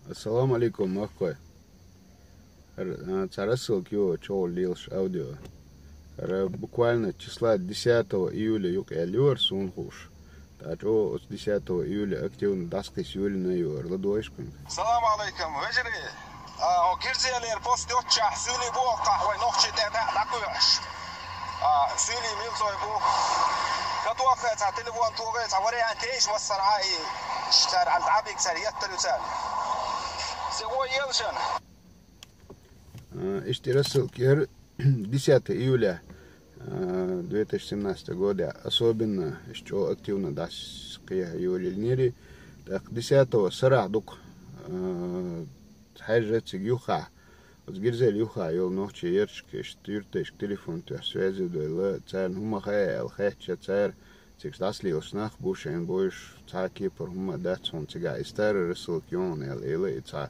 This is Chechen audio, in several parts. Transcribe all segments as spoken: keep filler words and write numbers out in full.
Ассаламу алейкум, махкой. Р-, а, цара рассылка ю чугӀур лелаш аудио. Р-, буквально числа десятого июля юкъа яьлла ю ара сона хууш. ТӀаккха чӀо оцу десятого июля активно дӀасакхийса йолийна ю ара, ладогӀийша кхуьнга. Салам алейкум, вежарий! А, о, Гирзелера пост йоцчахь, суьйли бу оккхахь вай нохчий тӀе дӀа-, дӀакхоьхьуш. А, суьйли милцой бу. Катоххе цхьа телефон, тогӀе цхьа вариант ейш массархьа и, цара хьал дӀабиг цара еттар ю царна. Се вой елшан. А, иштта рассылка яра десятого июля, а, две тысячи семнадцатого года, особенно иштта чӀо активно дӀасакхехьа йолийна ю. ТӀаккха десятого сарахь дукха, а, хьаьжжа цига юххехь, оцу Гирзел юххехь йолу нохчий ярташка, иштта юьртдайшка телефон тоьхна связи дойла, царна хӀума хаьа аьлла хаьттича, цара цига дӀасалелаш нах бу, шайна бойуш цхьа а кепара хӀума дац хьуна цигахь, и старая рассылка ю хьуна аьлла, элира и цхьа.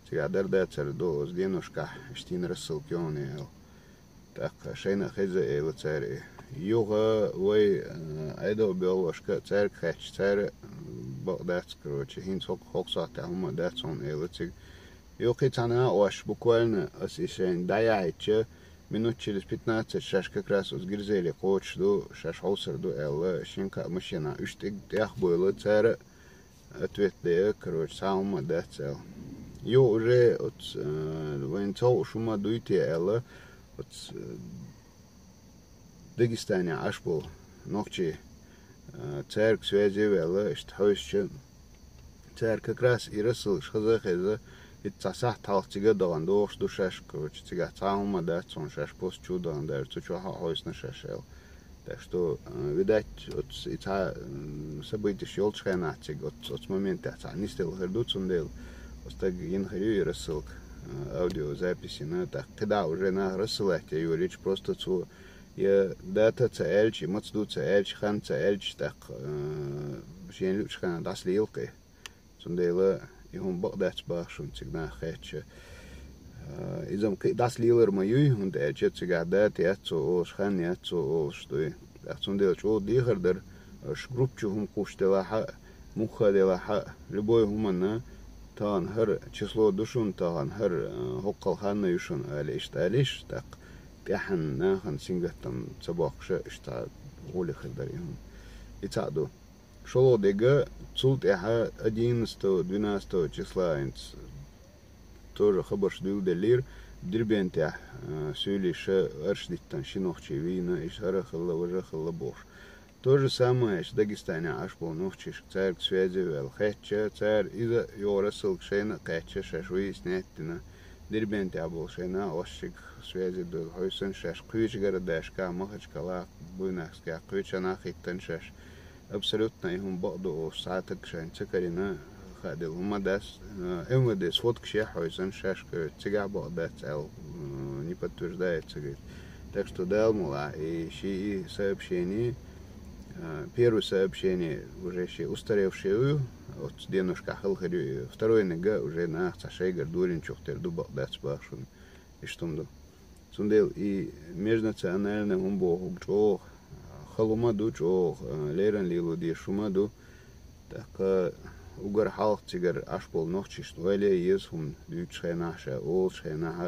Цигахь дара дацара ду оцу деношкахь, иштта йина рассылка ю хьуна аьлла. ТӀаккха шайна а хеза элира цара и. Юха вай, э, Ӏедал боьлхушка а цаьрга хаьттича, цара, м, бакъ дац, короче, хӀинца хӀокху, хӀокху сохьтехь хӀума дац хьуна элира цига. Юха кхин цхьа накъост, буквально аса и шайна дӀаяхьийтича, минут через пятнадцать шаьш как раз оцу Гирзеле кхочуш ду, шаьш хьовсур ду аьлла, шина-кхаа машенахь уьш тӀе-, тӀехбойла, цара ответ дайа, короче, цхьа а хӀума дац аьлла. Юха уже оцу, э, вайна ца хууш хӀума дуй те аьлла, оцу, э, Дагестанехь Ӏаш болу нохчий, а, цаьрга связи а ваьлла, иштта хьовсича, цара как раз и рассылкаш хаза а хеза, итт цхьа сахьт хьалха цига а дахана догӀуш ду шаьш, короче, цигахь цхьа а хӀума дац хьуна, шаьш пост чу а дахана, даже цу чохь а хьовсина шаьш аьлла. Так что, а, видать, оцу и цхьа, м, событеш йолчу хенахь цига, оцу, оцу моментехь цхьа нисделла хир ду, цундела оцу стага йина хир ю и рассылка, а, аудиозапись йина, тӀаккха кхидӀа уже наха рассылать ян йолийча, просто цо я дата ца аьлча, и маца ду ца аьлча, хан ца аьлча, тӀаккха, э, шена луучу хенахь дӀасалелакх и. Цундела и хӀума бакъ дац баха шуна цига наха хаьттича. Э, иза-м кхин дӀасалелар ма юй, хӀунда аьлча цигахь дата яц цо олуш, хан яц цо олуш дуй. ТӀаккха цундела чӀогӀа дехар дара, аша группа чу хӀума кхуссуш делахь а, мухха а делахь а, любой хӀуманна, тахана хӀара число ду шуна, тахана хӀара, э, хӀокхул хан ю шуна, аьлла, иштта алийша, тӀаккха тӀаьхьа нахана сингаттам ца боккхуша, иштта гӀоли хир дара и хӀума. И цхьаъ ду. ШолгӀа дерг, цул тӀаьхьа одиннадцатого, двенадцатого числа хӀинца тоже хабарш дуьйладеллера, Дербентехь, а, суьйлиша арш диттана ши нохчи вийна, иштта хӀара а хилла, важа а хилла бохуш. То же самое, иштта Дагестанехь Ӏаш болу нохчишка цаьрга связи а ваьлла хаьттича, цара иза йогӀу рассылка шайна а кхаьчча, шаьш вуй снять дина. Дербентехь болу шайн накъосташка связи а дойла хьовсуш, шаьш кхечу городашкахь, Махачкалахь, Буйнакскехь, кхечанхьа а хӀиттина шаьш. Абсолютно и хӀума бакъ ду олуш цхьа а стаг шайна ца карийна, хааделла хӀума дац. Э, МВД сфоткаш яхь хьовсуш шаьш, э, цигахь бакъ дац аьлла, э, не подтверждает ца гайта. Так что Дала мукъ лахь, и ши и сообщение, э, первое сообщение уже ши устаревшее ю, оцу деношкахь хала хир ю, и второй нага уже наха цхьа шайгара долийначух тера ду, бакъ дац баха шуна. Иштта хӀума ду. Цундела и межнациональный хӀума бохург чӀогӀа хала хӀума ду, чӀогӀа, э, леррина лело дезаш хӀума ду. ТӀаккха уггар хьалха цигара Ӏаш болу нохчашна ойла ян еза хӀума дуьйцучу хенахь а, ша олучу хенахь а,